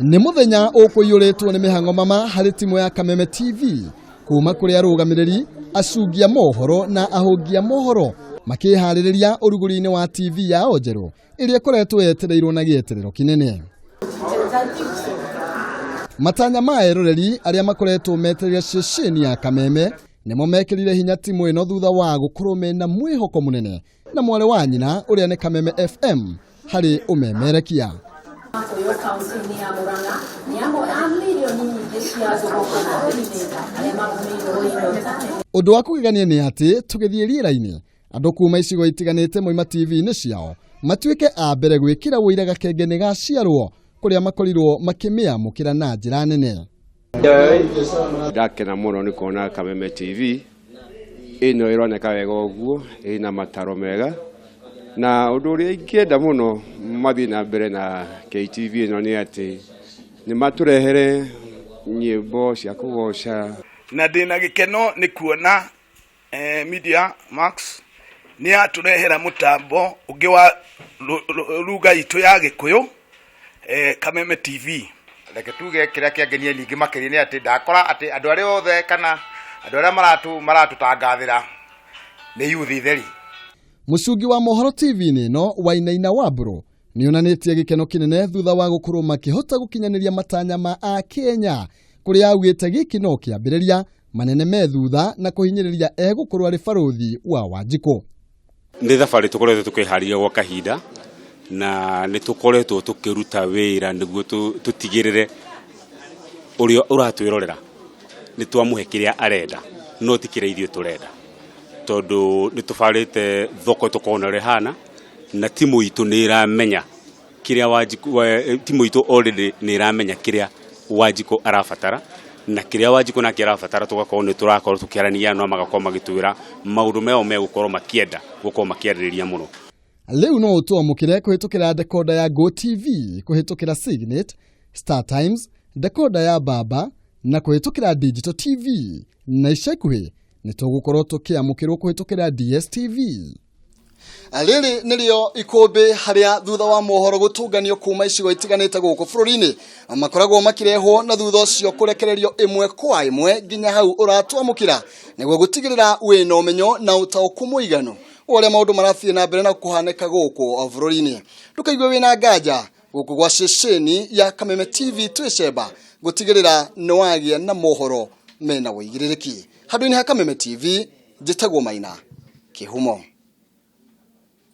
Nĩ mũthenya ũkũiyũrĩtwo nĩ mĩhang'o mama harĩ timũ ya Kameme TV kuma kũrĩ arũgamĩrĩri, acungi a mohoro na ahũngi a mohoro makĩharĩrĩria ũrugũri-inĩ wa TV yao njerũ ĩrĩa ĩkoretwo yetereirwo na gĩeterero kĩnene. Matanya ma eroreri arĩa makoretwo metereire ceceni ya Kameme nĩmo mekĩrire hinya timũ ĩno thutha wa gũkorwo mena mwĩhoko mũnene na mwarĩ wa nyina ũrĩa nĩ Kameme FM harĩ ũmemerekia. Kũyũ kaunti-inĩ ya Murang'a nĩ amwe a mirioni nyingĩ cia thogoko bũrũri-inĩ arĩa magũmĩirwo nĩ nyota. Ũndũ wa kũgegania nĩ atĩ tũgĩthiĩ rĩera-inĩ andũ kuma icigo itiganĩte moima TV-inĩ ciao matuĩke a mbere gwĩkĩra ũira gakenge nĩ gaciarwo kũrĩa makorirwo makĩmĩamũkĩra na njĩra nene. Ndakena mũno nĩ kuona Kameme TV ĩno ĩroneka wega ũguo, ĩna mataro mega, na ũndũ ũrĩa ingĩenda mũno mathiĩ na mbere na KTV ĩno nĩ atĩ nĩ matũrehere nyĩmbo cia kũgoca. Na ndĩna gĩkeno nĩ kuona Media Max nĩ yatũrehera mũtambo ũngĩ wa ruga itũ ya Gĩkũyũ, Kameme TV. Reke tuge kĩrĩa kĩangenia ningĩ makĩria nĩ atĩ ndakora atĩ andũ arĩa othe kana andũ arĩa maratũtangathĩra nĩ yuthi theri. Mũcungi wa mohoro TV-inĩ ĩno Wainaina Wambũrũ nĩonanĩtie gĩkeno kĩnene thutha wa gũkorwo makĩhota gũkinyanĩria matanya ma Akenya kũrĩa augĩte gĩkĩ no kĩambĩrĩria manene me thutha na kũhinyĩrĩria egũkorwo arĩ barũthi wa Wanjikũ. Nĩ thabarĩ tũkoretwo tũkĩharĩria gwa kahinda na nĩ tũkoretwo tũkĩruta wĩra nĩguo tũtigĩrĩre ũrĩa ũratwĩrorera nĩ twamũhe kĩrĩa arenda no ti kĩrĩa ithuĩ tũrenda, tondũ nĩ tũbarĩte thoko tũkona ũrĩa ĩhana na timũ itũ nĩ ĩramenya kĩrĩa Wanjikũ, timũ itũ already nĩ ĩramenya kĩrĩa Wanjikũ arabatara na kĩrĩa Wanjikũ nake arabatara, tũgakorwo nĩ tũrakorwo tũkĩarania nao magakorwo magĩtwĩra maũndũ mao megũkorwo makĩenda gũkorwo makĩarĩrĩria mũno. Rĩu no ũtwamũkĩre kũhĩtũkĩra dekoda ya GoTV, kũhĩtũkĩra Signet, Star Times, dekoda ya Baba na kũhĩtũkĩra Digital TV, na ica ikuhĩ nĩ tũgũkorwo tũkĩamũkĩrwo kũhĩtũkĩra DSTV. Rĩrĩ nĩrĩo ikũmbĩ harĩa thutha wa mohoro gũtũnganio kuma icigo itiganĩte gũkũ bũrũri-inĩ makoragwo makĩrehwo na thutha ũcio kũrekererio ĩmwe kwa ĩmwe nginya hau ũratwamũkĩra nĩguo gũtigĩrĩra wĩna ũmenyo na ũtaũku mũiganu wa ũrĩa maũndũ marathiĩ na mbere na kũhanĩka gũkũ bũrũri-inĩ. Ndũkaigue wĩna nganja gũkũ gwa ceceni ya Kameme TV twĩcemba gũtigĩrĩra nĩ wagĩa na mohoro mena ũigĩrĩrĩki. Handũ-inĩ ha Kameme TV njĩtagwo Maina Kĩhumo.